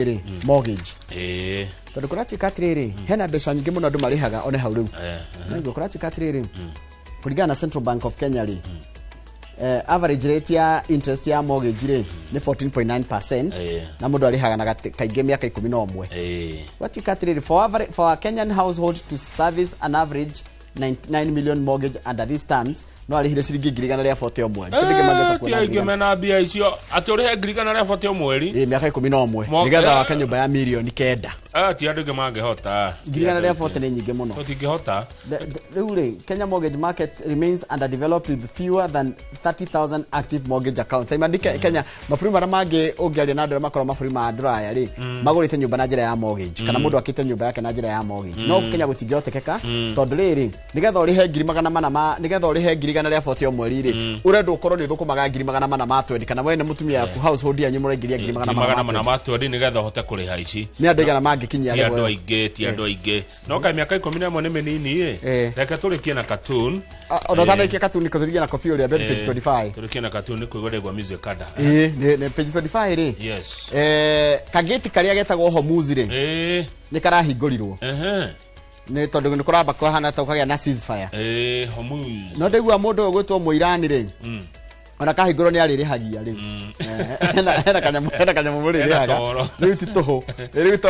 Rĩ mortgage, tondũ kũratuĩka atĩrĩrĩ, hena mbeca nyingĩ mũno andũ marĩhaga one hau rĩu. Nĩguo kũratuĩka atĩrĩrĩ, kũringana na Central Bank of Kenya rĩ, average rate ya interest ya mortgage rĩ nĩ 14.9%, na mũndũ arĩhaga na kaingĩ mĩaka 11. Gwatuĩka atĩrĩrĩ, for a Kenyan household to service an average 99 million mortgage under these terms, no arĩhire ciringi 140,000 o mweri. Kĩndũ kĩngĩ mangĩhota Ti kuona aingĩ 100,000. Mena mbia icio atĩ ũrĩhe 140,000 o mweri? Ĩ, mĩaka 11, nĩgetha wake nyũmba ya mirioni 9. Ti andũ aingĩ mangĩhota. 140,000 nĩ nyingĩ mũno. Tũtingĩhota. Rĩu rĩ, Kenya mortgage market remains underdeveloped with fewer than 30,000 active mortgage accounts. Imandi Kenya, mabũrũri marĩa mangĩ ũngĩaria na andũ arĩa makoragwo mabũrũri ma rũraya rĩ, magũrĩte nyũmba na njĩra ya mortgage, kana mũndũ akĩte nyũmba yake na njĩra ya mortgage. No gũkũ Kenya gũtingĩhotekeka, tondũ rĩrĩ, nĩgetha ũrĩhe ngiri magana mana ma nĩgetha ũrĩhe 140,000 o mweri rĩ, ũrenda ũkorwo nĩ ũthũkũmaga 420,000, kana we na mũtumia yaku, household yanyu, mũraingĩria ngiri magana magana mana mana ma ma twendi nĩgetha ũhote kũrĩha ici. Nĩ andũ aigana mangĩkinyia Ti level andũ ĩyo? aingĩ, ti andũ aingĩ. No kaĩ mĩaka 11 nĩ mĩnini ĩ. Reke tũrĩkie na cartoon. Ah, ona ũtanarĩkia katuni, kũtũrigia na kobi ũrĩa mbere, page 25. Tũrĩkie na cartoon nĩ kũigua ndegwa music kada. Ĩĩ, nĩ page 25 rĩ. Kagĩti karĩa getagwo Hormuz rĩ, nĩ karahingũrirwo, nĩ tondũ nĩ kũramba kũhana ta kũgĩa na ceasefire. Hormuz. No ndaigua mũndũ ũyũ gwĩtwo Mũirani rĩ, ona kahingũrwo nĩ arĩrĩhagia rĩu. Hena kanyamũ mũrĩrĩhaga. Hena toro. Rĩu ti tũhũ rĩu toro.